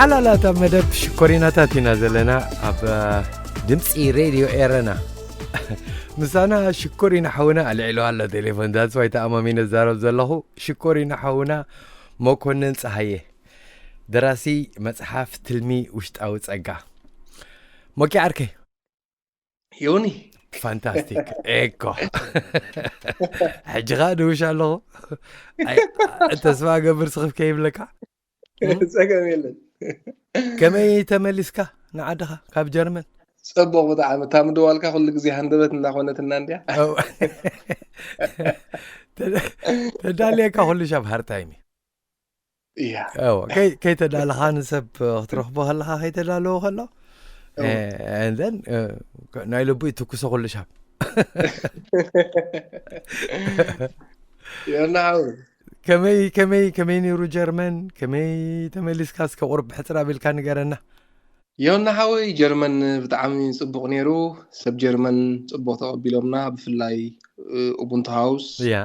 ሓላላት ኣብ መደብ ሽኮሪናታት ኢና ዘለና ኣብ ድምፂ ሬድዮ ኤረና። ምሳና ሽኮሪና ሓውና ኣልዒሉ ኣሎ ቴሌፎን። ዳትስ ዋይ ተኣማሚነ ዝዛረብ ዘለኹ። ሽኮሪና ሓውና መኮንን ፀሃየ፣ ደራሲ መፅሓፍ ትልሚ ውሽጣዊ ፀጋ። ሞኪ ዓርከይ። ዮኒ። ፋንታስቲክ። ኤኮ። ሕጂ ኸኣ ድውሽ ኣለኹ። ኣይ፣ ተስፋ ገብር ስኽፍ ከይብለካ። ጸገም የለን። ከመይ ተመሊስካ ንዓድኻ ካብ ጀርመን? ጽቡቕ ብጣዕሚ። እታ ምድዋልካ ኩሉ ግዜ ሃንደበት እናኾነትና እንድያ። ኦ። ተ-፣ ተዳልየካ ኩሉ ሻብ ሃርታይም እዩ። እያ። እዎ፣ ከይ-፣ ከይተዳለኻ ንሰብ ክትረኽቦ ከለኻ ከይተዳለዎ ከሎ፣ እዎ። እ፣ and then፣ እ፣ ናይ ልቡ ይትኩሶ ኩሉ ሻብ። ዮና ሓወይ። ከመይ፣ ከመይ፣ ከመይ ነይሩ ጀርመን? ከመይ ተመሊስካ? እስከ ቁሩብ ብሕጽር ኣቢልካ ንገረና። ዮና ሓወይ፣ ጀርመን ብጣዕሚ ጽቡቕ ነይሩ። ሰብ ጀርመን ጽቡቕ ተቐቢሎምና፣ ብፍላይ፣ እ፣ ኡቡንቱ ሃውስ። እያ።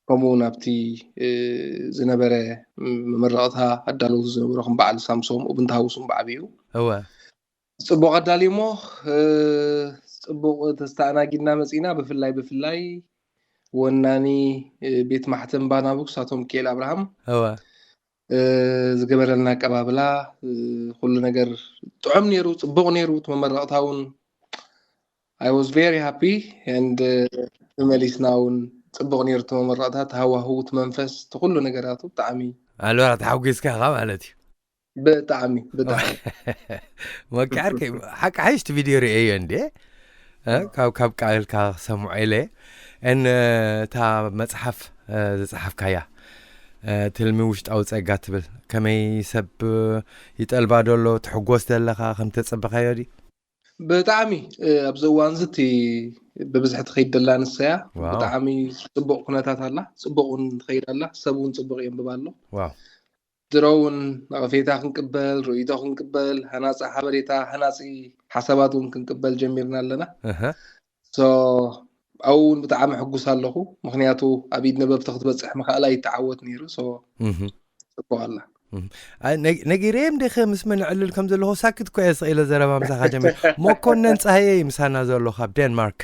ከምኡ እውን ኣብቲ፣ እ፣ ዝነበረ መመረቕታ ኣዳለውቲ ዝነበሩ ከም በዓል ሳምሶም ኡቡንቱ ሃውስ እውን ብዓብዩ እወ። ጽቡቕ ኣዳልዩሞ፣ እ፣ ጽቡቕ ተስተኣናጊድና መጺና። ብፍላይ፣ ብፍላይ ወናኒ፣ እ፣ ቤት ማሕተም ባናቡክ ኣቶ ሚካኤል ኣብርሃም፣ እወ። እ፣ ዝገበረልና ኣቀባብላ፣ እ፣ ኩሉ ነገር ጥዑም ነይሩ፣ ጽቡቕ ነይሩ። እቲ መመረቕታ እውን I was very happy and፣ እ፣ ተመሊስና እውን ጽቡቕ ነይሩ። እቲ መመረቕታ፣ እቲ ሃዋህው፣ እቲ መንፈስ፣ እቲ ኩሉ ነገራቱ ብጣዕሚ ኣልበራ ተሓጒስካ ኢኻ ማለት እዩ። ብጣዕሚ፣ ብጣዕሚ። ሞኪ ዓርከይ፣ ሓቂ ሓይሽቲ ቪድዮ ርእየዮ እንዴ? እ? ካብ፣ ካብ ቃልካ ክሰምዖ ኢለ። እን፣ እታ መጽሓፍ፣ እ፣ ዝጸሓፍካያ፣ እ፣ ትልሚ ውሽጣዊ ጸጋ ትብል፣ ከመይ ሰብ፣ እ፣ ይጠልባ ደሎ፣ ትሕጎስ ደለኻ፣ ከም ተጸበኻዮ ድዩ? ብጣዕሚ፣ እ፣ ኣብዚ እዋን እዚ እቲ ብብዝሒ ትኸይድ ደላ ንሰያ፣ ዋው። ብጣዕሚ ጽቡቕ ኩነታት ኣላ፣ ጽቡቕ እውን ትኸይድ ኣላ፣ ሰብ እውን ጽቡቕ የንብባ ኣሎ። ዋው። ድሮ እውን ነቐፌታ ክንቅበል፣ ርእይቶ ክንቅበል፣ ሃናጺ ሓበሬታ፣ ሃናጺ ሓሳባት እውን ክንቅበል ጀሚርና ኣለና። እህ። ሶ፣ ኣብኡ እውን ብጣዕሚ ሕጉስ ኣለኹ። ምኽንያቱ ኣብ ኢድ ነበብቲ ክትበጽሕ ምኽኣላ ይተዓወት ነይሩ። ሶ፣ እህ። ጽቡቕ ኣላ። እህ። ኣይ፣ ነግ-፣ ነጊረዮም ዲኸ ምስ መን ዕልል ከም ዘለኹ? ሳክት እኮ እየ ስቕ ኢለ ዘረባ ምሳኻ ጀሚረ። መኮነን ጸሃየ እዩ ምሳና ዘሎ ካብ ዴንማርክ።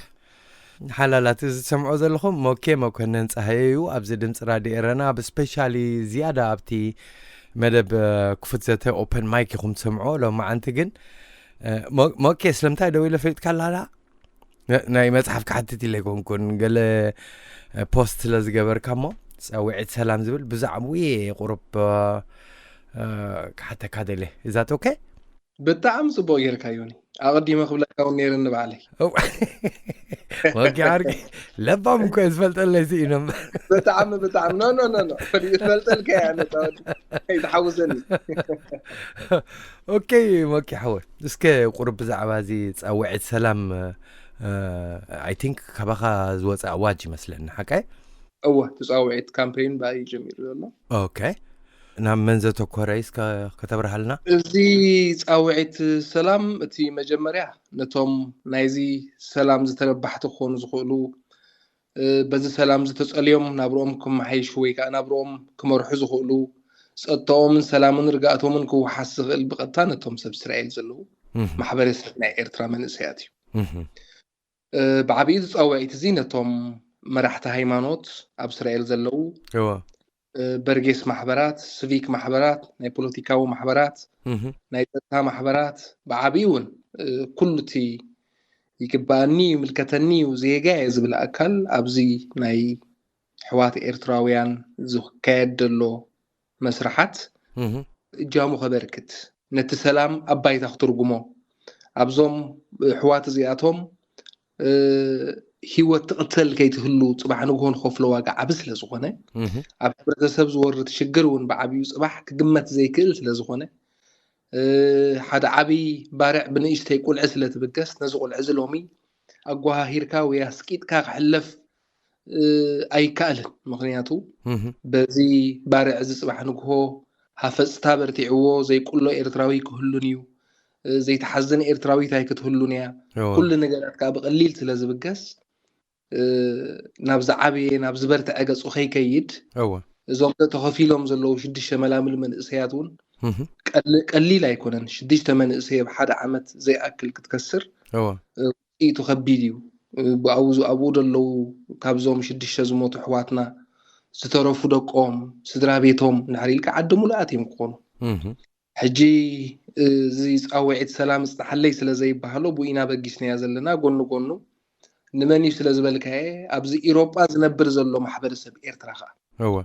ሓላላት፣ እዚ ትሰምዖ ዘለኹም ሞኬ መኮነን ጸሃየ እዩ። ኣብዚ ድምፂ ራድዮ ኤረና፣ ኣብ ስፔሻሊ ዝያዳ ኣብቲ መደብ፣ እ፣ ክፉት ዘተ ኦፐን ማይክ ኢኹም ትሰምዖ። ሎማዓንቲ ግን፣ እ፣ ሞ-፣ ሞኬ ስለምንታይ ደው ኢለ ፈሊጥካ ኣላ? ነ-፣ ናይ መጽሓፍ ክሓትት ኢለ ኣይኮንኩን፣ ገለ፣ እ፣ ፖስት ስለ ዝገበርካ እሞ፣ ጸውዒት ሰላም ዝብል ብዛዕባኡ እየ ቁሩብ፣ እ፣ እ፣ ክሓተካ ደልየ። Is that okay? ብጣዕሚ ጽቡቕ ጌርካ ዮኒ። ኣቐዲመ ክብለካ እውን ነይረ ንባዕለይ። እው። ወጊ ዓርኪ፣ ለባም እኮ እየ ዝፈልጠለይ ስኢኖም። ብጣዕሚ፣ ብጣዕሚ። ኖ፣ ኖ፣ ኖ፣ ኖ። ዝፈልጠልካ እየ ኣነ፣ ተወዲ። ኣይትሓውሰኒ። ኦኬ፣ ሞኪ ሓወይ። እስከ ቁሩብ ብዛዕባ እዚ ጻውዒት ሰላም፣ እ፣ I think ካባኻ ዝወጸ ኣዋጅ ይመስለኒ፣ ሓቀይ? እወ፣ እቲ ጻውዒት ካምፔይን ብኣይ ጀሚሩ ዘሎ። ኦኬ። ናብ መን ዘተኮረ እስከ ከተብርሃልና? እዚ ጻውዒት ሰላም፣ እቲ መጀመርያ ነቶም ናይዚ ሰላም ዝተረባሕቲ ክኾኑ ዝኽእሉ፣ እ፣ በዚ ሰላም ዝተጸልዮም ናብርኦም ክመሓይሹ ወይ ከኣ ናብርኦም ክመርሑ ዝኽእሉ፣ ጸጥታኦምን ሰላምን ርግኣቶምን ክውሓስ ዝኽእል ብቐጥታ ነቶም ሰብ እስራኤል ዘለዉ እህ። ማሕበረሰብ ናይ ኤርትራ መንእሰያት እዩ። እህ። እ፣ ብዓቢኡ ዝጻውዒት እዚ ነቶም መራሕቲ ሃይማኖት ኣብ እስራኤል ዘለዉ፣ እወ። እ፣ በርጌስ ማሕበራት፣ ስቪክ ማሕበራት፣ ናይ ፖለቲካዊ ማሕበራት፣ እህ። ናይ ጸጥታ ማሕበራት፣ ብዓቢኡ እውን፣ እ፣ ኩሉ እቲ ይግባኣኒ እዩ፣ ይምልከተኒ እዩ፣ ዜጋ እየ ዝብል ኣካል ኣብዚ ናይ ኣሕዋት ኤርትራውያን ዝካየድ ዘሎ መስርሓት እህ። እጃሙ ከበርክት፣ ነቲ ሰላም ኣብ ባይታ ክትርጉሞ፣ ኣብዞም ኣሕዋት እዚኣቶም፣ እ፣ ህይወት ትቕተል ከይትህሉ ጽባሕ ንግሆ ንኸፍሎ ዋጋ ዓቢ ስለ ዝኾነ፣ እህ። ኣብ ሕብረተሰብ ዝወርድ ሽግር እውን ብዓቢኡ ጽባሕ ክግመት ዘይክእል ስለ ዝኾነ፣ እ፣ ሓደ ዓቢ ባርዕ ብንእሽተይ ቁልዒ ስለ ትብገስ፣ ነዚ ቁልዒ እዚ ሎሚ ኣጓሃሂርካ ወይ ኣስቂጥካ ክሕለፍ፣ እ፣ ኣይከኣልን። ምኽንያቱ እህ። በዚ ባርዕ እዚ ጽባሕ ንግሆ ሃፈጽታ በርቲዕዎ ዘይቁሎ ኤርትራዊ ክህሉን እዩ። እ፣ ዘይትሓዝን ኤርትራዊት ኣይክትህሉን እያ። እወ። ኩሉ ነገራት ከኣ ብቐሊል ስለ ዝብገስ፣ እ፣ ናብ ዝዓበየ፣ ናብ ዝበርትዐ ገጹ ከይከይድ፣ እወ። እዞም ተኸፊሎም ዘለዉ ሽዱሽተ መላምል መንእሰያት እውን እህ። ቀል- ቀሊል ኣይኮነን። ሽዱሽተ መንእሰይ ኣብ ሓደ ዓመት ዘይኣክል ክትከስር እወ ውፅኢቱ ከቢድ እዩ። ብኣብኡ ኣብኡ ዘለዉ ካብዞም ሽዱሽተ ዝሞቱ ኣሕዋትና ዝተረፉ ደቆም፣ ስድራ ቤቶም እንድሕር ኢልካ ዓዲ ሙሉኣት እዮም ክኾኑ። እህ ሕጂ እዚ ፃውዒት ሰላም እፅንሓለይ ስለ ዘይበሃሎ ብኡ ኢና በጊስናያ ዘለና። ጎኒ ጎኑ ንመን እዩ ስለ ዝበልካየ ኣብዚ ኢሮጳ ዝነብር ዘሎ ማሕበረሰብ ኤርትራ ከዓ እወ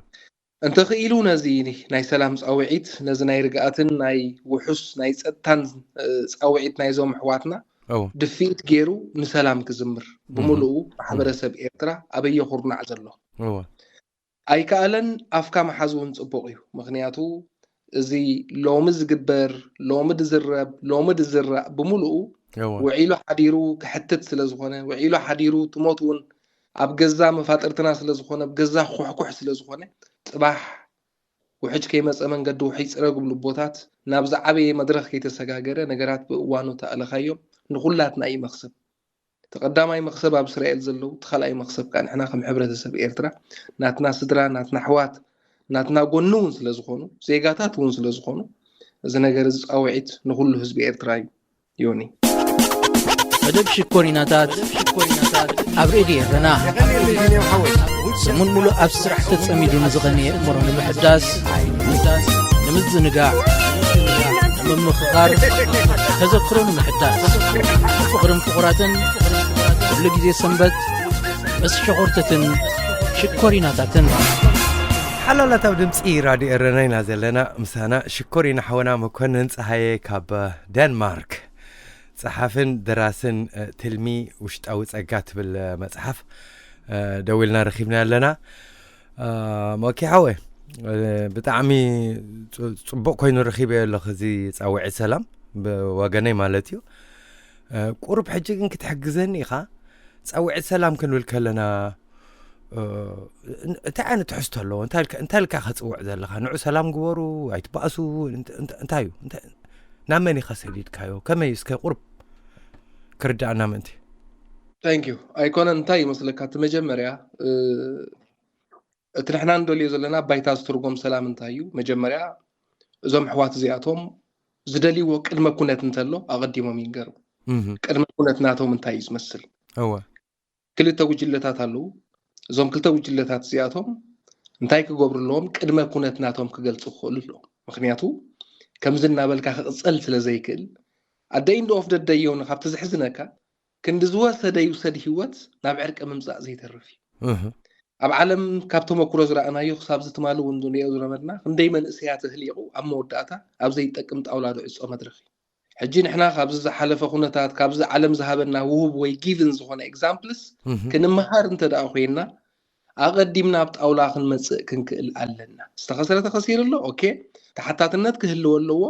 እንተኽኢሉ ነዚ ናይ ሰላም ፃውዒት ነዚ ናይ ርግኣትን ናይ ውሑስ ናይ ፀጥታን ፃውዒት ናይዞም ኣሕዋትና እወ ድፍኢት ገይሩ ንሰላም ክዝምር ብምሉኡ ማሕበረሰብ ኤርትራ ኣበየ ኩርናዕ ዘሎ እወ ኣይከኣለን። ኣፍካ ምሓዝ እውን ፅቡቕ እዩ። ምክንያቱ እዚ ሎሚ ዝግበር ሎሚ ዝዝረብ ሎሚ ዝዝራእ ብምሉኡ እወ ውዒሉ ሓዲሩ ክሕትት ስለ ዝኾነ ውዒሉ ሓዲሩ ትሞት እውን ኣብ ገዛ መፋጥርትና ስለ ዝኾነ ኣብ ገዛ ኩሕኩሕ ስለ ዝኾነ ፅባሕ ውሕጅ ከይመፀ መንገዲ ውሕጅ ፅረግ ብልቦታት ናብ ዝዓበየ መድረኽ ከይተሰጋገረ ነገራት ብእዋኑ ተኣለኻዮም ንኹላትና እዩ መኽሰብ። እቲ ቀዳማይ መኽሰብ ኣብ እስራኤል ዘለዉ፣ እቲ ካልኣይ መኽሰብ ከዓ ንሕና ከም ሕብረተሰብ ኤርትራ ናትና ስድራ፣ ናትና ኣሕዋት፣ ናትና ጎኒ እውን ስለ ዝኾኑ፣ ዜጋታት እውን ስለ ዝኾኑ፣ እዚ ነገር እዚ ፃውዒት ንኹሉ ህዝቢ ኤርትራ እዩ። ዮኒ። መደብ ሽኮሪናታት ኣብ ሬድዮ ኤረና። ሰሙን ሙሉእ ኣብ ስራሕ ተጸሚዱ ንዝቐነየ እምሮ ንምሕዳስ፣ ንምዝንጋዕ፣ ንምምኽኻር፣ ተዘክሮ ንምሕዳስ፣ ፍቕርን ፍቑራትን ኩሉ ግዜ ሰንበት ምስ ሸኾርተትን ሽኮሪናታትን። ሓላላት ኣብ ድምፂ ራድዮ ኤረና ኢና ዘለና። ምሳና ሽኮሪና ሓወና መኮንን ፀሃየ ካብ ደንማርክ። ጸሓፍን ደራስን እ፣ ትልሚ ውሽጣዊ ጸጋ ትብል እ፣ መጽሓፍ እ፣ ደዊልና ረኺብና ኣለና። እ፣ ሞኪ ሓወ እ፣ ብጣዕሚ ጽ- ጽቡቕ ኮይኑ ረኺበዮ ኣለኹ እዚ ጻውዒት ሰላም ብወገነይ ማለት እዩ። እ፣ ቁሩብ ሕጂ ግን ክትሕግዘኒ ኢኻ። ጻውዒት ሰላም ክንብል ከለና እ፣ እንታይ ዓይነት ትሕዝቶ ኣለዎ? እንታይ ኢልካ እንታይ ኢልካ ከጽውዕ ዘለኻ? ንዑ ሰላም ግበሩ፣ ኣይትባእሱ፣ እንት- እንት- እንታይ እዩ? እንታይ ናብ መን ኢኻ ሰዲድካዮ? ከመይ እስከ ቁሩብ ክርዳእና ምእንቲ። Thank you ኣይኮነን። እንታይ ይመስለካ እቲ መጀመርያ እ፣ እቲ ንሕና ንደልዮ ዘለና ባይታ ዝትርጎም ሰላም እንታይ እዩ? መጀመርያ እዞም ኣሕዋት እዚኣቶም ዝደልይዎ ቅድመ ኩነት እንተሎ ኣቐዲሞም ይንገሩ። እህ ቅድመ ኩነት ናቶም እንታይ እዩ ዝመስል? እወ ክልተ ጉጅለታት ኣለዉ። እዞም ክልተ ጉጅለታት እዚኣቶም እንታይ ክገብሩ ኣለዎም? ቅድመ ኩነት ናቶም ክገልፁ ክኽእሉ ኣለዎም። ምክንያቱ ከምዚ እናበልካ ክቕፀል ስለ ዘይክእል ኣደ ኢንድ ኦፍ ደደየውን ካብቲ ዝሕዝነካ ክንዲ ዝወሰደ ይውሰድ ህይወት ናብ ዕርቂ ምምፃእ ዘይተርፍ እዩ። እህ ኣብ ዓለም ካብ ተመክሮ ዝረኣናዮ ክሳብ ዝትማሊ እውን ንሪኦ ዝነበርና ክንደይ መንእሰያት ህሊቑ ኣብ መወዳእታ ኣብ ዘይጠቅም ጣውላ ድዕፆ መድረኽ እዩ። ሕጂ ንሕና ካብዚ ዝሓለፈ ኩነታት ካብዚ ዓለም ዝሃበና ውሁብ ወይ ጊቭን ዝኾነ ኤግዛምፕልስ እህ ክንመሃር እንተ ደኣ ኮይንና ኣቐዲምና ኣብ ጣውላ ክንመፅእ ክንክእል ኣለና። ዝተኸሰረ ተኸሲሩ ኣሎ። ኦኬ፣ ተሓታትነት ክህልዎ ኣለዎ።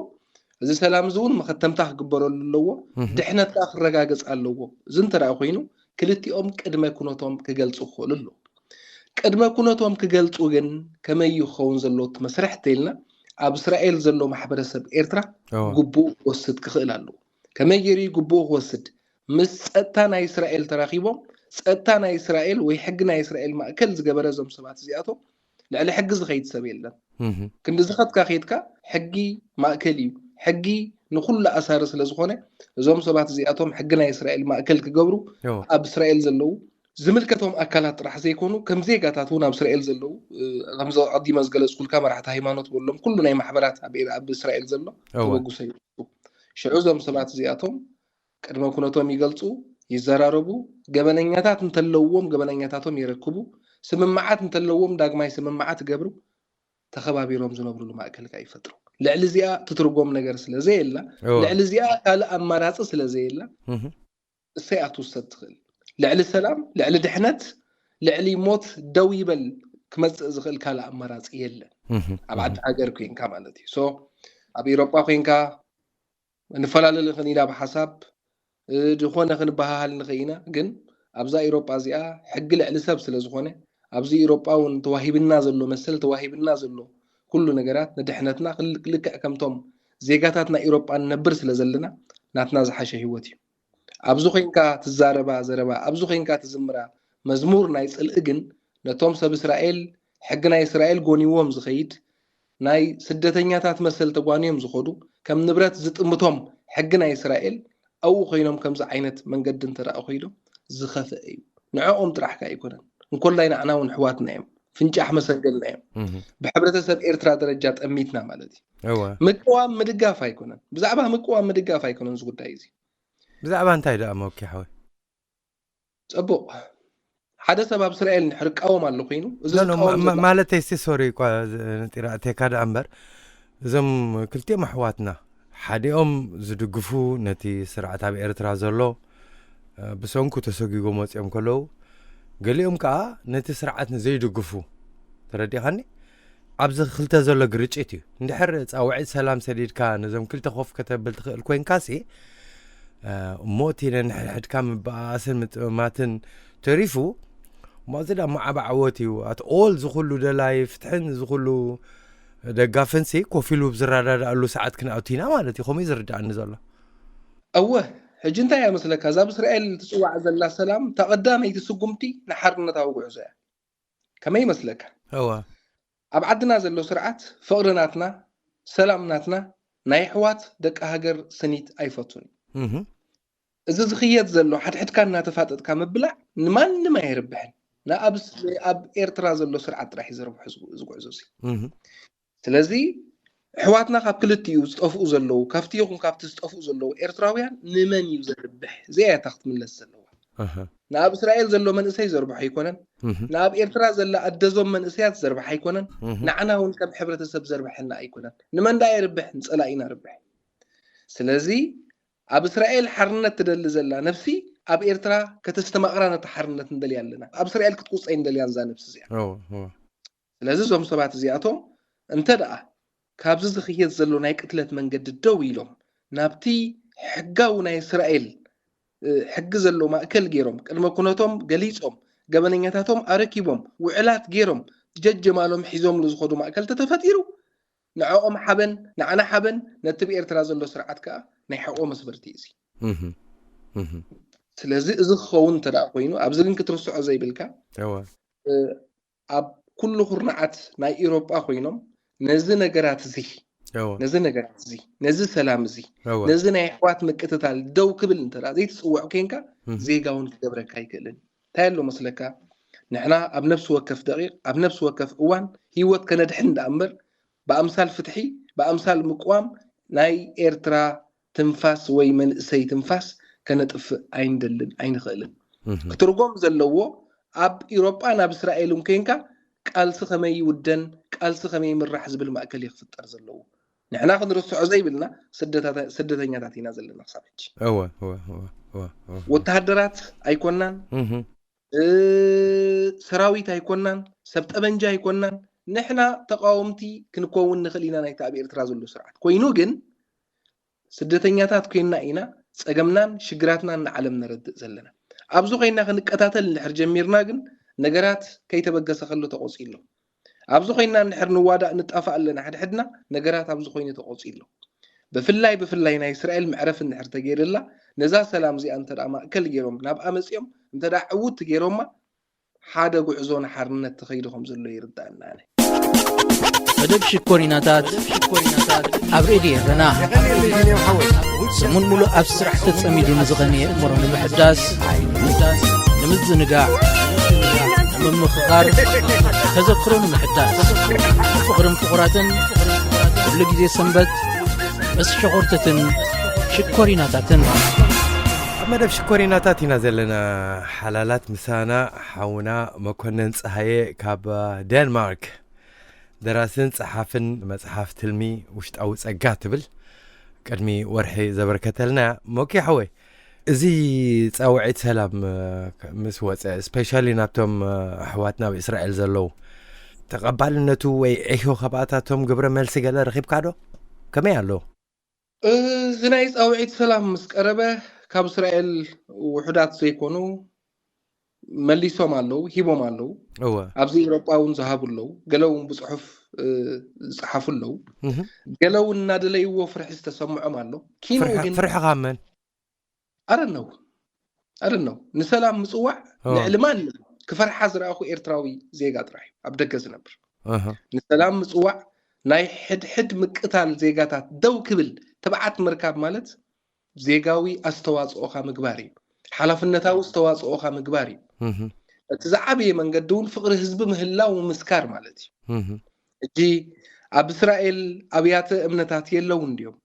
እዚ ሰላም እዚ እውን መኸተምታ ክግበረሉ ኣለዎ። እህ ድሕነት ከዓ ክረጋገፅ ኣለዎ። እዚ እንተ ደኣ ኮይኑ ክልቲኦም ቅድመ ኩነቶም ክገልፁ ክኽእሉ ኣለዎ። ቅድመ ኩነቶም ክገልፁ ግን ከመይ እዩ ክኸውን ዘለዎ እቲ መስርሕ እንተኢልና ኣብ እስራኤል ዘሎ ማሕበረሰብ ኤርትራ እወ ግቡኡ ክወስድ ክኽእል ኣለዎ። ከመይ ገይሩ እዩ ግቡኡ ክወስድ? ምስ ፀጥታ ናይ እስራኤል ተራኺቦም ፀጥታ ናይ እስራኤል ወይ ሕጊ ናይ እስራኤል ማእከል ዝገበረ እዞም ሰባት እዚኣቶም ልዕሊ ሕጊ ዝኸይድ ሰብ የለን። እህ ክንዲ ዝኸድካ ከይድካ ሕጊ ማእከል እዩ። ሕጊ ንኹሉ ኣሳሪ ስለ ዝኾነ እዞም ሰባት እዚኣቶም ሕጊ ናይ እስራኤል ማእከል ክገብሩ እወ ኣብ እስራኤል ዘለዉ ዝምልከቶም ኣካላት ጥራሕ ዘይኮኑ ከም ዜጋታት እውን ኣብ እስራኤል ዘለዉ እ፣ ከምዚ ቀዲመ ዝገለፅኩልካ መራሕቲ ሃይማኖት በሎም ኩሉ ናይ ማሕበራት ኣብ ኤር- ኣብ እስራኤል ዘሎ እወ ተበግሶ ይወስዱ። ሽዑ እዞም ሰባት እዚኣቶም ቅድመ ኩነቶም ይገልፁ፣ ይዘራረቡ፣ ገበነኛታት እንተለውዎም ገበነኛታቶም የረክቡ፣ ስምምዓት እንተለዎም ዳግማይ ስምምዓት ይገብሩ፣ ተኸባቢሮም ዝነብሩሉ ማእከል ከዓ ይፈጥሩ። ልዕሊ እዚኣ ትትርጎም ነገር ስለ ዘየላ፣ እወ ልዕሊ እዚኣ ካልእ ኣማራፂ ስለ ዘየላ እህ እሰይ እያ ትውሰድ ትኽእል። ልዕሊ ሰላም፣ ልዕሊ ድሕነት፣ ልዕሊ ሞት ደው ይበል ክመፅእ ዝኽእል ካልእ ኣማራፂ የለን። እህ ኣብ ዓዲ ሃገር ኮይንካ ማለት እዩ። ሶ ኣብ ኤሮጳ ኮይንካ ንፈላለ ንኽእል ኢና ብሓሳብ እ፣ ዝኾነ ክንበሃሃል ንኽእል ኢና። ግን ኣብዛ ኤሮጳ እዚኣ ሕጊ ልዕሊ ሰብ ስለ ዝኾነ ኣብዚ ኤሮጳ እውን ተዋሂብና ዘሎ መሰል ተዋሂብና ዘሎ ኩሉ ነገራት ንድሕነትና ክል- ልክዕ ከምቶም ዜጋታት ናይ ኤሮጳ ንነብር ስለ ዘለና ናትና ዝሓሸ ህይወት እዩ። ኣብዚ ኮይንካ ትዛረባ ዘረባ ኣብዚ ኮይንካ ትዝምራ መዝሙር ናይ ጽልኢ ግን ነቶም ሰብ እስራኤል ሕጊ ናይ እስራኤል ጎኒዎም ዝኸይድ ናይ ስደተኛታት መሰል ተጓንዮም ዝኸዱ፣ ከም ንብረት ዝጥምቶም ሕጊ ናይ እስራኤል ኣብኡ ኮይኖም ከምዚ ዓይነት መንገዲ እንተ ደኣ ኮይዶም ዝኸፍአ እዩ። ንዕኦም ጥራሕ ከ ኣይኮነን፣ እንኮላይ ንዓና እውን ኣሕዋትና እዮም፣ ፍንጫሕ መሰንገልና እዮም። ብሕብረተሰብ ኤርትራ ደረጃ ጠሚትና ማለት እዩ። ምቅዋም ምድጋፍ ኣይኮነን፣ ብዛዕባ ምቅዋም ምድጋፍ ኣይኮነን እዚ ጉዳይ እዚ። ብዛዕባ እንታይ ደኣ መኪ ሓወይ? ጽቡቕ፣ ሓደ ሰብ ኣብ እስራኤል እንድሕር እቃወም ኣሎ ኮይኑ፣ እዚ ኖ፣ ኖ፣ ዝቃወም ማ- ዘሎ ማለተይ ሲ ሶሪ እኳ ዝ- ነጢራ ኣቴካ ደኣ እምበር፣ እዞም ክልቲኦም ኣሕዋትና ሓዲኦም ዝድግፉ ነቲ ስርዓት ኣብ ኤርትራ ዘሎ፣ እ፣ ብሰንኩ ተሰጊጎም ወፂኦም ከለዉ፣ ገሊኦም ከዓ ነቲ ስርዓት ንዘይድግፉ፣ ተረዲኻኒ? ኣብዚ ክልተ ዘሎ ግርጭት እዩ። እንድሕር ፃውዒት ሰላም ሰዲድካ ነዞም ክልተ ኮፍ ከተብል ትኽእል ኮይንካሲ፣ እ፣ እሞ እቲ ነንሕድሕድካ ምበኣስን ምጥምማትን ተሪፉ፣ እሞ እዚ ዳ መዓባዕወት እዩ። ኣት ኦል ዝኹሉ ደላይ ፍትሕን ዝኹሉ ደጋፍንሲ ኮፍ ኢሉ ዝረዳዳኣሉ ሰዓት ክንኣቱ ኢና ማለት እዩ። ከምኡ እዩ ዝርዳኣኒ ዘሎ። እወ፣ ሕጂ እንታይ እያ መስለካ፣ እዛ ብእስራኤል ትጽዋዕ ዘላ ሰላም፣ እታ ቀዳመይቲ ስጉምቲ ንሓርነታዊ ጉዕዞ እያ። ከመይ ይመስለካ? እወ። ኣብ ዓድና ዘሎ ስርዓት ፍቕሪ ናትና፣ ሰላም ናትና፣ ናይ ኣሕዋት ደቂ ሃገር ስኒት ኣይፈቱን እዩ። እህ፣ እዚ ዝኽየድ ዘሎ ሓድሕድካ እናተፋጠጥካ ምብላዕ ንማንም ኣየርብሕን። ንኣብስ-፣ ኣብ ኤርትራ ዘሎ ስርዓት ጥራሕ እዩ ዘርብሖ እዚ ጉ-፣ እዚ ጉዕዞ እዚ። እህ። ስለዚ ኣሕዋትና ካብ ክልቲኡ ዝጠፍኡ ዘለዉ፣ ካብቲ ይኹን ካብቲ ዝጠፍኡ ዘለዉ ኤርትራውያን ንመን እዩ ዘርብሕ? እዚኣ እያ እታ ክትምለስ ዘለዋ። ኣሃ። ንኣብ እስራኤል ዘሎ መንእሰይ ዘርብሖ ኣይኮነን። እህ፣ ንኣብ ኤርትራ ዘላ ኣደዞም መንእሰያት ዘርብሕ ኣይኮነን። እህ። ንዓና እውን ከም ሕብረተሰብ ዘርብሐና ኣይኮነን። ንመን ደኣ የርብሕ? ንጸላኢና ርብሕ። ስለዚ ኣብ እስራኤል ሓርነት ትደሊ ዘላ ነፍሲ ኣብ ኤርትራ ከተስተማቕራ ነታ ሓርነት ንደልያ ኣለና። ኣብ እስራኤል ክትቁጸይ ንደልያን እዛ ነፍሲ እዚኣ። እወ፣ እወ። ስለዚ እዞም ሰባት እዚኣቶም እንተ ደኣ ካብዚ ዝኽየድ ዘሎ ናይ ቅትለት መንገዲ ደው ኢሎም ናብቲ ሕጋዊ ናይ እስራኤል፣ እ፣ ሕጊ ዘሎ ማእከል ገይሮም ቅድመ ኩነቶም ገሊጾም ገበነኛታቶም ኣረኪቦም ውዕላት ገይሮም ጀጀማሎም ሒዞምሉ ዝኸዱ ማእከል ተተፈጢሩ ንዕኦም ሓበን ንዓና ሓበን ነቲ ብኤርትራ ዘሎ ስርዓት ከኣ ናይ ሕቆ መስበርቲ እዩ እዚ። እህ፣ እህ። ስለዚ እዚ ክኸውን እንተ ደኣ ኮይኑ ኣብዚ ግን ክትርስዖ ዘይብልካ እወ። እ፣ ኣብ ኩሉ ኩርናዓት ናይ ኢሮጳ ኮይኖም ነዚ ነገራት እዚ እወ። ነዚ ነገራት እዚ ነዚ ሰላም እዚ እወ። ነዚ ናይ ኣሕዋት ምቅትታል ደው ክብል እንተ ደኣ ዘይትጽውዕ ኮንካ እህ። ዜጋ እውን ክገብረካ ኣይክእልን። እንታይ ኣሎ መስለካ? ንሕና ኣብ ነፍሲ ወከፍ ደቂቕ ኣብ ነፍሲ ወከፍ እዋን ህይወት ከነድሕን ደኣ እምበር ብኣምሳል ፍትሒ ብኣምሳል ምቅዋም ናይ ኤርትራ ትንፋስ ወይ መንእሰይ ትንፋስ ከነጥፍእ ኣይንደልን ኣይንኽእልን። እህ። ክትርጎም ዘለዎ ኣብ ኢሮጳ ናብ እስራኤል እንኮንካ ቃልሲ ከመይ ይውደን ቃልሲ ከመይ ይምራሕ ዝብል ማእከል እዩ ክፍጠር ዘለዎ። ንሕና ክንርስዖ ዘይብልና ስደታታ-፣ ስደተኛታት ኢና ዘለና ክሳብ ሕጂ። እወ፣ እወ፣ እወ፣ እወ፣ እወ። ወተሃደራት ኣይኮናን፣ እህ። እ፣ ሰራዊት ኣይኮናን፣ ሰብ ጠበንጃ ኣይኮናን። ንሕና ተቃወምቲ ክንከውን ንኽእል ኢና ናይቲ ኣብ ኤርትራ ዘሎ ስርዓት። ኮይኑ ግን ስደተኛታት ኮይንና ኢና ጸገምናን ሽግራትናን ንዓለም ነረድእ ዘለና። ኣብዚ ኮይንና ክንቀታተል እንድሕር ጀሚርና ግን ነገራት ከይተበገሰ ከሎ ተቆጺ ኣሎ። ኣብዚ ኮይንና እንድሕር ንዋዳእ ንጣፋእ ኣለና ሕድሕድና ነገራት ኣብዚ ኮይኑ ተቆጺ ኣሎ። ብፍላይ ብፍላይ ናይ እስራኤል መዕረፊ እንድሕር ተገይርላ ነዛ ሰላም እዚኣ እንተ ደኣ ማእከል ገይሮም ናብ ኣመጺኦም እንተ ደኣ ዕውት ገይሮማ ሓደ ጉዕዞ ንሓርነት ተኸይዱ ከም ዘሎ ይርዳእና ኣነ። መደብ ሽኮሪናታት ኣብ ሬድዮ ኤረና ሰሙን ሙሉእ ኣብ ስራሕ ተጸሚዱ ንዝኸነ ኣእምሮ ንምሕዳስ ንምዝንጋዕ ንምምኽኻር ተዘክሮ ንምሕዳስ ፍቕርን ፍቑራትን ኩሉ ግዜ ሰንበት ምስ ሸኾርትትን ሽኮሪናታትን ኣብ መደብ ሽኮሪናታት ኢና ዘለና። ሓላላት ምሳና ሓውና መኮነን ፀሃየ ካብ ዴንማርክ፣ ደራስን ፀሓፍን መፅሓፍ ትልሚ ውሽጣዊ ፀጋ ትብል ቅድሚ ወርሒ ዘበርከተልና እያ። ሞኪ ሓወይ፣ እዚ ፃውዒት ሰላም ምስ ወፀ፣ ስፔሻሊ ናብቶም ኣሕዋትና ኣብ እስራኤል ዘለዉ፣ ተቐባልነቱ ወይ ኤሆ ካብኣታቶም ግብረ መልሲ ገለ ረኺብካ ዶ? ከመይ ኣሎ? እዚ ናይ ፃውዒት ሰላም ምስ ቀረበ ካብ እስራኤል ውሑዳት ዘይኮኑ መሊሶም ኣለዉ፣ ሂቦም ኣለዉ። እወ። ኣብዚ ኤውሮጳ እውን ዝሃቡ ኣለዉ፣ ገለ እውን ብፅሑፍ፣ እ፣ ዝፀሓፉ ኣለዉ። እህ። ገለ እውን እናደለይዎ ፍርሒ ዝተሰምዖም ኣሎ። ኪንኡ ፍርሒ ግን ፍርሒ ካብ መን? ኣረነው ኣረነው ንሰላም ምፅዋዕ ኦ። ልዕሊ ማንም ክፈርሓ ዝረኣኹ ኤርትራዊ ዜጋ ጥራሕ እዩ ኣብ ደገ ዝነብር። እህ። ንሰላም ምፅዋዕ ናይ ሕድሕድ ምቅታል ዜጋታት ደው ክብል ትብዓት ምርካብ ማለት ዜጋዊ ኣስተዋፅኦኻ ምግባር እዩ። ሓላፍነታዊ ኣስተዋፅኦኻ ምግባር እዩ። እቲ ዝዓበየ መንገዲ እውን ፍቕሪ ህዝቢ ምህላው ምምስካር ማለት እዩ። ሕጂ ኣብ እስራኤል ኣብያተ እምነታት የለውን ድዮም?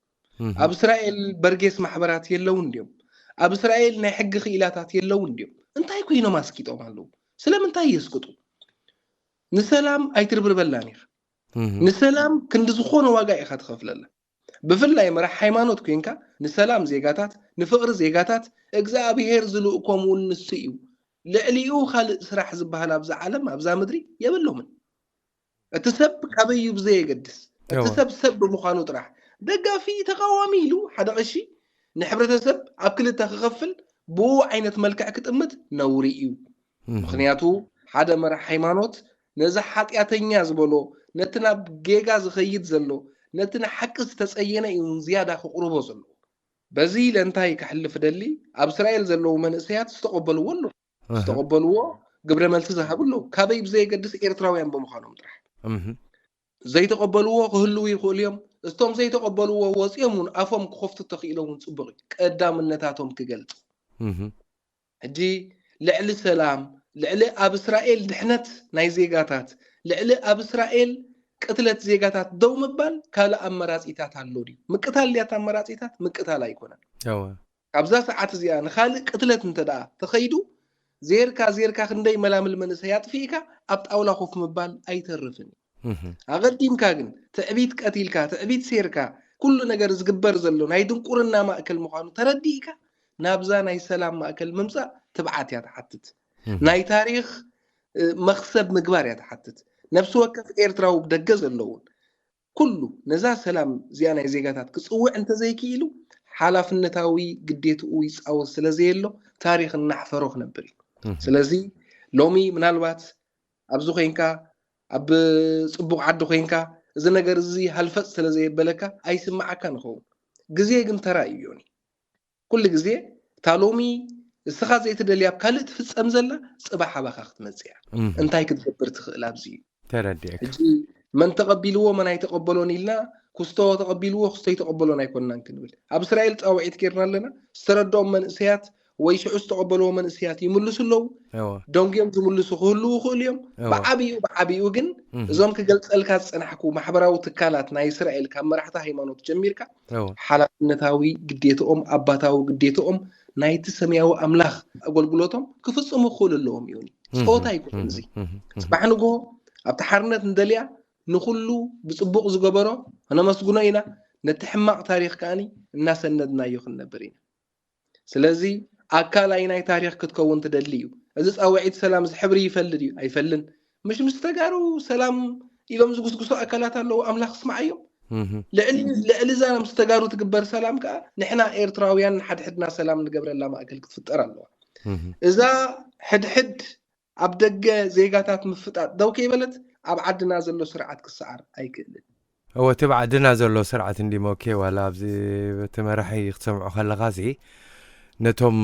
ኣብ እስራኤል በርጌስ ማሕበራት የለውን ድዮም? ኣብ እስራኤል ናይ ሕጊ ክኢላታት የለውን ድዮም? እንታይ ኮይኖም ኣስቂጦም ኣለዉ? ስለምንታይ የስቅጡ? ንሰላም ኣይትርብርበላን ኢኻ። ንሰላም ክንዲ ዝኾነ ዋጋ ኢኻ ትኸፍለላ። ብፍላይ መራሕ ሃይማኖት ኮይንካ ንሰላም ዜጋታት፣ ንፍቕሪ ዜጋታት እግዚኣብሔር ዝልእኮም እውን ንሱ እዩ። ልዕሊኡ ካልእ ስራሕ ዝበሃል ኣብዛ ዓለም ኣብዛ ምድሪ የብሎምን። እቲ ሰብ ካበይ እዩ ብዘየገድስ እቲ ሰብ ሰብ ብምዃኑ ጥራሕ ደጋፊ ተቃዋሚ ኢሉ ሓደ ቀሺ ንሕብረተሰብ ኣብ ክልተ ክኸፍል ብኡ ዓይነት መልክዕ ክጥምት ነውሪ እዩ። ምክንያቱ ሓደ መራሕ ሃይማኖት ነዚ ሓጢኣተኛ ዝበሎ ነቲ ናብ ጌጋ ዝኸይድ ዘሎ ነቲ ንሓቂ ዝተጸየነ እዩ ዝያዳ ክቕርቦ ዘለዎ። በዚ ኢለ እንታይ ከሕልፍ ደሊ ኣብ እስራኤል ዘለዉ መንእሰያት ዝተቐበልዎ ኣሎ ዝተቐበልዎ ግብረ መልሲ ዝሃቡ ኣለዉ ካበይ ብዘየገድስ ኤርትራውያን ብምዃኖም ጥራሕ ዘይተቐበልዎ ክህልዉ ይኽእሉ እዮም። እቶም ዘይተቐበልዎ ወፂኦም እውን ኣፎም ክኸፍቱ ተኽኢሎም እውን ፅቡቕ እዩ ቀዳምነታቶም ክገልፁ። ሕጂ ልዕሊ ሰላም፣ ልዕሊ ኣብ እስራኤል ድሕነት ናይ ዜጋታት፣ ልዕሊ ኣብ እስራኤል ቅትለት ዜጋታት ደው ምባል ካልእ ኣመራፂታት ኣሎ ድዩ? ምቅታል ድያት ኣመራፂታት? ምቅታል ኣይኮነን። ካብዛ ሰዓት እዚኣ ንኻልእ ቅትለት እንተ ደኣ ተኸይዱ ዜርካ ዜርካ ክንደይ መላምል መንእሰይ ኣጥፊእካ ኣብ ጣውላ ኮፍ ምባል ኣይተርፍን እዩ። ኣቐዲምካ ግን ትዕቢት ቀቲልካ ትዕቢት ሴርካ ኩሉ ነገር ዝግበር ዘሎ ናይ ድንቁርና ማእከል ምዃኑ ተረዲእካ ናብዛ ናይ ሰላም ማእከል ምምፃእ ትብዓት እያ ትሓትት። ናይ ታሪኽ መኽሰብ ምግባር እያ ትሓትት። ነብሲ ወከፍ ኤርትራዊ ብደገ ዘለውን ኩሉ ነዛ ሰላም እዚኣ ናይ ዜጋታት ክፅውዕ እንተዘይክኢሉ ሓላፍነታዊ ግዴትኡ ይፃወት ስለዘየሎ ታሪኽ እናሕፈሮ ክነብር እዩ። ስለዚ ሎሚ ምናልባት ኣብዚ ኮይንካ ኣብ ፅቡቕ ዓዲ ኮይንካ እዚ ነገር እዚ ሃልፈፅ ስለዘየበለካ ኣይስማዓካ ንኸውን። ግዜ ግን ተራ እዩ ዮኒ። ኩሉ ግዜ እታ ሎሚ እስኻ ዘይትደልያ ኣብ ካልእ ትፍፀም ዘላ ፅባሕ ኣባኻ ክትመፅእ እያ። እንታይ ክትገብር ትኽእል ኣብዚ እዩ። ተረዲእካ። ሕጂ መን ተቐቢልዎ መን ኣይተቐበሎን ኢልና ኩስቶ ተቐቢልዎ ኩስቶ ኣይተቐበሎን ኣይኮንናን ክንብል ኣብ እስራኤል ፃውዒት ጌርና ኣለና። ዝተረድኦም መንእሰያት ወይ ሽዑ ዝተቐበልዎ መንእሰያት ይምልሱ ኣለዉ። ደንጉዮም ዝምልሱ ክህልዉ ይኽእሉ እዮም። ብዓብኡ ብዓብኡ ግን እዞም ክገልፀልካ ዝፀናሕኩ ማሕበራዊ ትካላት ናይ እስራኤል ካብ መራሕቲ ሃይማኖት ጀሚርካ ሓላፍነታዊ ግዴትኦም ኣባታዊ ግዴትኦም ናይቲ ሰማያዊ ኣምላኽ ኣገልግሎቶም ክፍፅሙ ክኽእሉ ኣለዎም እዩ። ፀወታ ኣይኮነን እዚ። ፅባሕ ንግሆ ኣብቲ ሓርነት ንደልያ ንኹሉ ብፅቡቕ ዝገበሮ ክነመስግኖ ኢና። ነቲ ሕማቕ ታሪኽ ከኣ እናሰነድናዮ ክንነብር ኢና። ስለዚ ኣካል ኣይ ናይ ታሪኽ ክትከውን ትደሊ እዩ። እዚ ፃውዒት ሰላም እዚ ሕብሪ ይፈልድ እዩ ኣይፈልን። ምሽ ምስ ተጋሩ ሰላም ኢሎም ዝጉስጉሱ ኣካላት ኣለዉ። ኣምላኽ ስምዓዮም። ልዕሊ እዛ ምስ ተጋሩ ትግበር ሰላም ከኣ ንሕና ኤርትራውያን ንሓድሕድና ሰላም ንገብረላ ማእከል ክትፍጠር ኣለዋ። እዛ ሕድሕድ ኣብ ደገ ዜጋታት ምፍጣጥ ደው ከይበለት ኣብ ዓድና ዘሎ ስርዓት ክሰዓር ኣይክእልን። እወ እቲ ኣብ ዓድና ዘሎ ስርዓት እንዲሞ ኬ ዋላ ኣብዚ እቲ መራሒ ክትሰምዖ ከለኻሲ ነቶም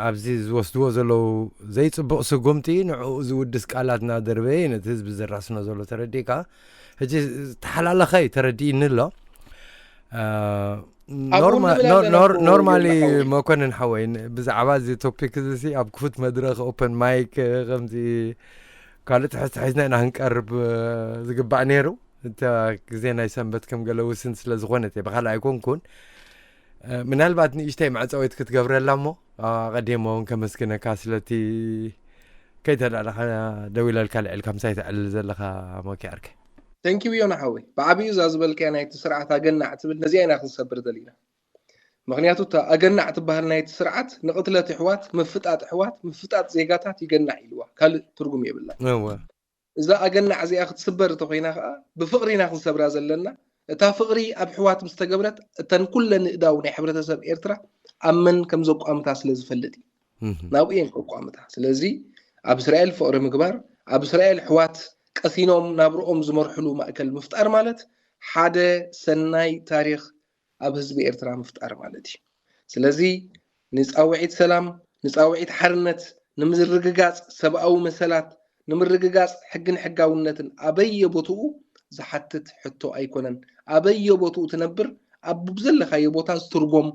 ኣብዚ ዝወስድዎ ዘለዉ ዘይፅቡቕ ስጉምቲ ንዕኡ ዝውድስ ቃላት እናደርበየ ነቲ ህዝቢ ዘራስኖ ዘሎ ተረዲእካ ሕጂ ዝተሓላለኸ እዩ ተረዲእኒ ኣሎ። ኖርማሊ መኮንን ሓወይ ብዛዕባ እዚ ቶፒክ እዚ ኣብ ክፉት መድረክ ኦፐን ማይክ ከምዚ ካልእ ትሕዝቲ ሒዝና ኢና ክንቀርብ ዝግባእ ነይሩ። እታ ግዜ ናይ ሰንበት ከም ገለ ውስን ስለ ዝኾነት እየ ብካልእ ኣይኮንኩን። ምናልባት ንእሽተይ መዕፀዊት ክትገብረላ እሞ ኣቐዲሞ እውን ከመስግነካ ስለቲ ከይተዳለኻ ደው ኢለልካ ልዕልካ ምሳይ ተዕልል ዘለኻ ሞኪ ዓርከይ። ተንኪው ዮና ሓወይ ብዓብዩ እዛ ዝበልካያ ናይቲ ስርዓት ኣገናዕ ትብል ነዚኣ ኢና ክንሰብር ደሊና። ምክንያቱ እታ ኣገናዕ ትበሃል ናይቲ ስርዓት ንቕትለት ኣሕዋት ምፍጣጥ ኣሕዋት ምፍጣጥ ዜጋታት ይገናዕ ኢልዋ ካልእ ትርጉም የብላ። እዛ ኣገናዕ እዚኣ ክትስበር እንተኮይና ከዓ ብፍቕሪ ኢና ክንሰብራ ዘለና። እታ ፍቕሪ ኣብ ኣሕዋት ምስተገብረት እተን ኩለን ንእዳው ናይ ሕብረተሰብ ኤርትራ ኣብ መን ከምዘቋምታ ስለዝፈልጥ እዩ ናብኡ እየን ከቋምታ። ስለዚ ኣብ እስራኤል ፍቕሪ ምግባር ኣብ እስራኤል ኣሕዋት ቀሲኖም ናብርኦም ዝመርሕሉ ማእከል ምፍጣር ማለት ሓደ ሰናይ ታሪኽ ኣብ ህዝቢ ኤርትራ ምፍጣር ማለት እዩ። ስለዚ ንፃውዒት ሰላም ንፃውዒት ሓርነት ንምርግጋፅ ሰብኣዊ መሰላት ንምርግጋፅ ሕግን ሕጋውነትን ኣበየ ቦትኡ ዝሓትት ሕቶ ኣይኮነን። ኣበየ ቦትኡ ትነብር ኣብ ዘለኻዮ ቦታ ዝትርጎም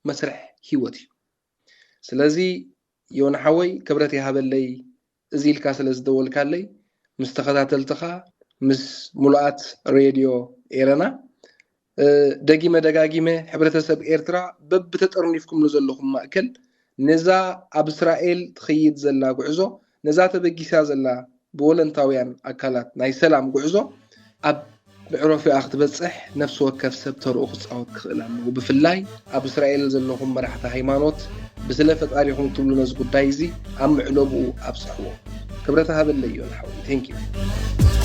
መስርሕ ህይወት እዩ። ስለዚ ዮና ሓወይ ክብረት ይሃበለይ፣ እዚ ኢልካ ስለ ዝደወልካለይ ምስ ተኸታተልትኻ ምስ ሙሉኣት ሬድዮ ኤረና ደጊመ ደጋጊመ ሕብረተሰብ ኤርትራ በብተጠርኒፍኩምሉ ዘለኹም ማእከል ነዛ ኣብ እስራኤል ትኸይድ ዘላ ጉዕዞ ነዛ ተበጊሳ ዘላ ብወለንታውያን ኣካላት ናይ ሰላም ጉዕዞ ኣብ ምዕረፊኣ ክትበጽሕ ነፍሲ ወከፍ ሰብ ተርኡ ክጻወት ክኽእል ኣለዎ። ብፍላይ ኣብ እስራኤል ዘለኹም መራሕቲ ሃይማኖት ብስለ ፈጣሪኹም ትብሉ ነዚ ጉዳይ እዚ ኣብ ምዕለብኡ ኣብጽሕዎ። ክብረት ሃበለይ ዮና ሓወይ። Thank you።